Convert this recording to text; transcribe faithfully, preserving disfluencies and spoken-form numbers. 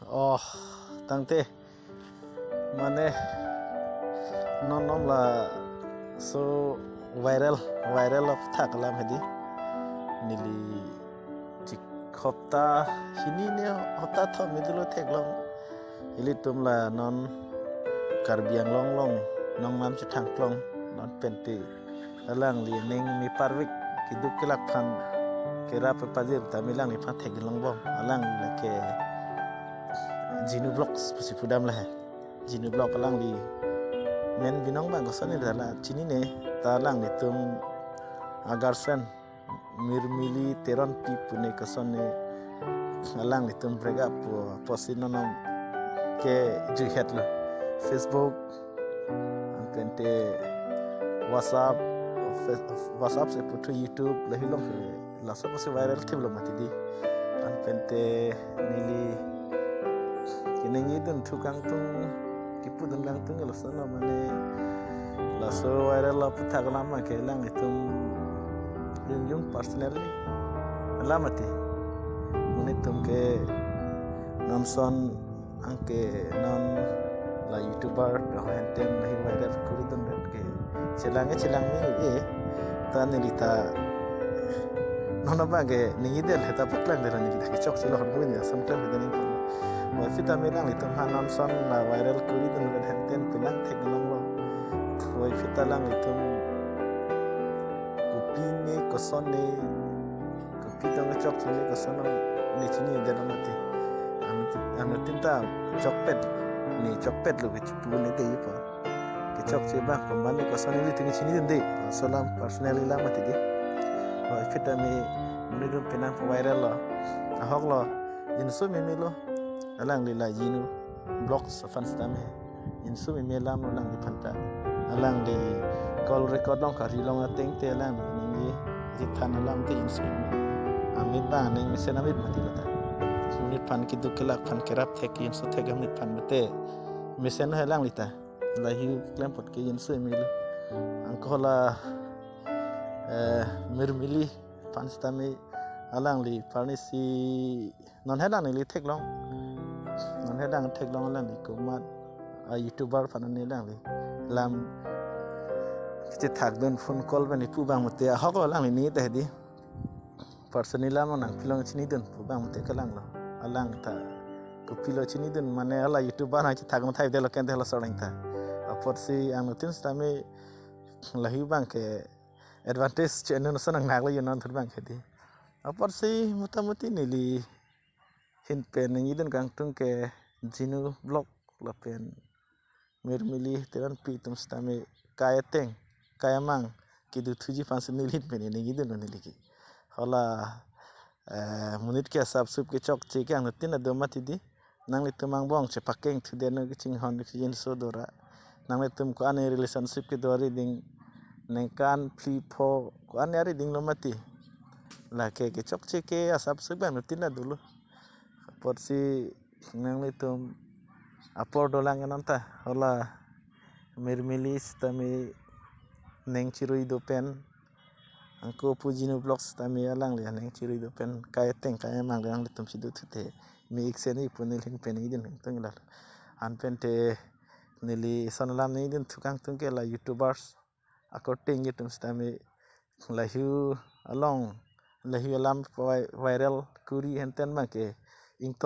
Oh, tangte. Mane, non non laso viral, viral aputhak alam hedi. Neli chik hopta hini ne hopta thom me dolo theklong. Ilitum la non Karbi Anglong along nongnam chethang klong non pente alangli ning mi parvik keduk kelak aphan kerap pajir tame alangliphan theklong bom. Alangli lake Jinu Vlogs pusi pudam lahei. Jinu Vlog alangli men binong bang koson ne la chinine, ta alanglitum agarsen Mirmili Teronpi pu ne koson ne alanglitum break up pu post non non ke juihetlo. Facebook, anpente WhatsApp, Face-, WhatsApp si puthu YouTube lahei along ke laso kosi viral thiplo mati di. Anpente neli keningjedun thu kangtung, kipudun kangtung laso no mane laso viral aputhak alam ke alanglitum jungjung personally alam mati. Monit atum ke non son anke non la YouTuber do henten lahei viral kuri dun ke chelang e chelang me e, ta neli ta non abang ke ningjedel heta paklang dera neli ta kechok chelo hor muni asam klang heta ning pon. Wai phita me alanglitum ha non son la viral kuri dun henten penang theklonglo. Wai phita alanglitum kopi ne koson ne, kopi tong kechokche ne koson ne chinidetlo mati. Anut-, anuttin ta chokpet, ne chokpetlo kechipu ne dei pa. Kechokche bang komat ne koson ne ilitum chinidun dei. Laso alam personally alam mati di. Wai phita me monit atum penang viral lo. Ahok lo, inso meme lo. Alangli la Jinu Vlogs aphan sitame inso meme alam alangliphan ta. Alangli call record along kari along ateng te alangli ningje chethan alam te inso meme. Amit bang ning mesen amit mati lo ta. Monit aphan keduk kelak aphan kerap thek inso thek amit aphan mate mesen hai alangli ta. Lahei klempot ke inso meme lo. Anke hala, eh, Mirmili aphan sitame alangli parnisi non he alang neli theklong. Non he alang theklong alangli komat a YouTuber aphan ne alangli lam chethakdun phone call pen ipu bang mate ahok lo alangli ne ta hedi. Personally alam nangpilong chinidun pu bang mate kalang lo. Alang ta kopilo chinidun mane hala YouTuber nang chethak mathai delo kente hala soreng ta. Apotsi anuttin sitame lahei bang ke advantage che anu son nang naklo yo non thur bang ke di. Apotsi motamuti neli hin pen ningjedun kangtung ke Jinu Vlog lapen Mirmili Teronpi atum sitame kai ateng kai amang kedo thuji aphansi neli hin pen ningjedun neli ke. Hala, eh, monit ke asap sup kechokche ke anuttin ado mati di. Nanglitum angbong chepakeng thu deno kechinghon kechinso dora. Nanglitum ko-an relationship kedo ari ding ningkan phli pho ko-an ari ding lo mati. Lake kechokche ke asap sup anuttin adolo. Apotsi nanglitum apor dolang non ta hala Mirmili sitame ning chirui do pen, anke pu Jinu Vlogs sitame alangli ning chirui do pen kai ateng kai amang alanglitum chido thu te me iksen ipu neli hin pen ningjedun kangtung la. Anpente neli son alam ningjedun thu kangtung ke la YouTubers akorte ningje atum sitame lahei along lahei alam vi-, viral kuri henten bang ke ingtung